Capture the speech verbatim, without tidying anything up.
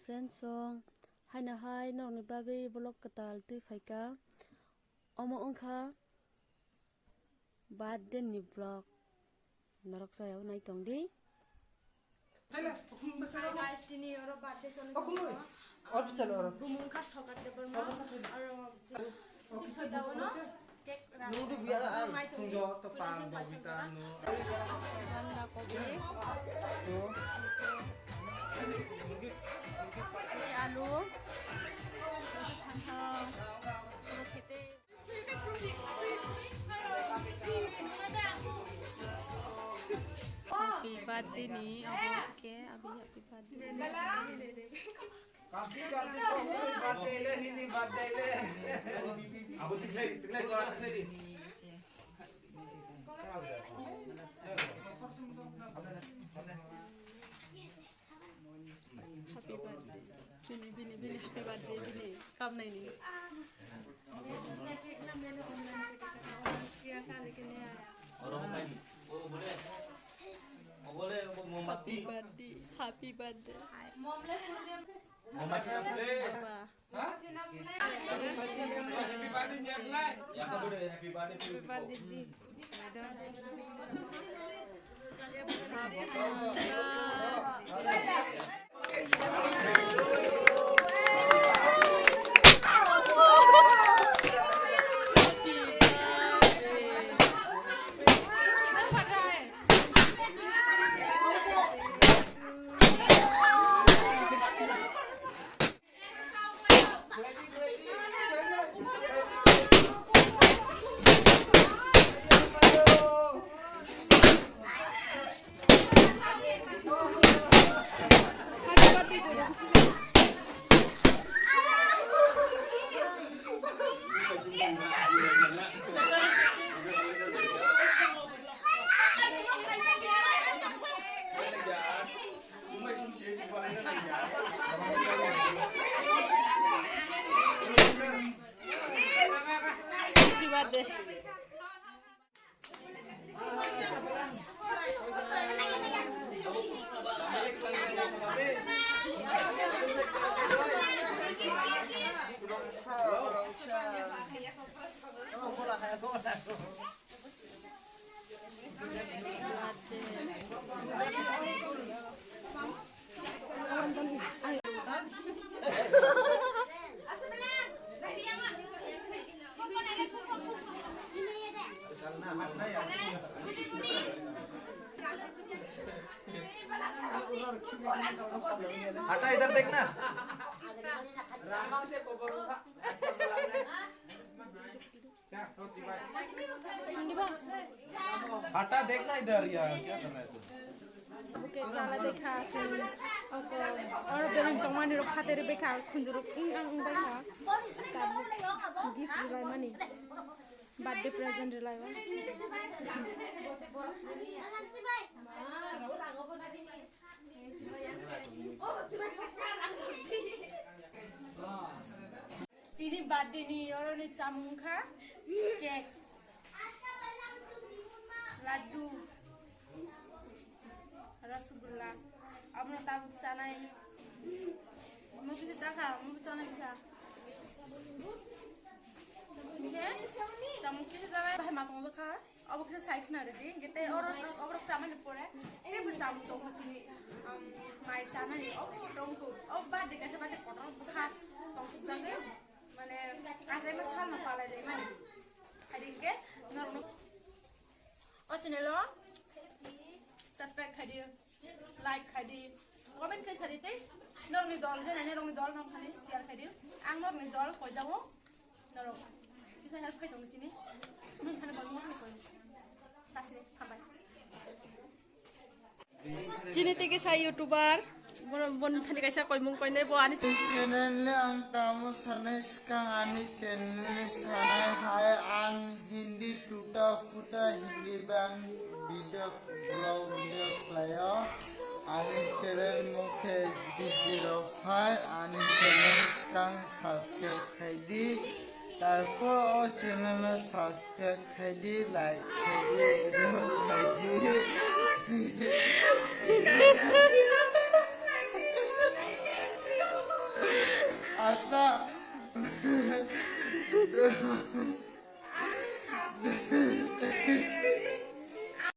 Friends song, haino hai norokni bagwi vlog kwtal twi phaikha. Omo wngkha birthday ni vlog. Norok chayao nai tong di. Hi guys, tini oro birthday choli tongkha. Bumung kha Sokat Debbarma. Oro Tisa daono cake rang. Nung tu biar ai, nai tong sungjo di. Tepang, Bobita, no. Banda kopi. Alu. Phanthao. Puro khete. Happy birthday ni obo ke abi happy birthday. Happy birthday to, happy birthday le, nini birthday le. Abo tiklai, tiklai ko, tiklai di. Happy birthday. Bini, bini, bini, happy birthday, bini. Kam nai ni. Oro hai. O bole. O bole, o mombati. Happy birthday, happy birthday. Mombati. Apa? Happy birthday. हटा, इधर देखना। हटा, देखना इधर, यार, क्या कर रहा है तू? Buke kala dekha chwng oko oro beleng tongmani rok phatere bekha khunjurok ing ang ing baikha. Tabuk gift rwlaimani, birthday present rwlaio. Tini birthday ni oro ni chamung kha cake, laddu, rasgulla, amo tabuk chanai. Mo kisa chakha, mo chanai kha. Khe chamung kisa chanai, bahai matong kha. Obo khe sai khna rwdi, hwnkhe tei oro, oborok chamani pore, teibo chamung tongo chini, um, mai chanani, obo tongkhu, obo birthday kaisa birthday kotor bwkha tongthokjagwi, mane, achaima salno palai laimani. Haidi hwnkhe norokno o channel o subscribe khaidi, like khaidi, comment khai sadi tei norokni dol, je nai norokni dol nong thani share khaidi, ang norokni dol koijago. Norok kisa help khai tong sini. Nung thani koimung khai koi. Sasini, hambai. Chini tei kisa YouTuber. Bon, bon thani kaisa koimung koinai bo ani channel ni ang tamo sanai swkang ani channel ni sanai hai ang Hindi tuta futa Hindi bang video vlog video khlaio. Ani channel mokhe B J Rok hai ani channel swkang subscribe khaidi. Tarpor o channel no subscribe khaidi, like khaidi, video khaidi. Asa.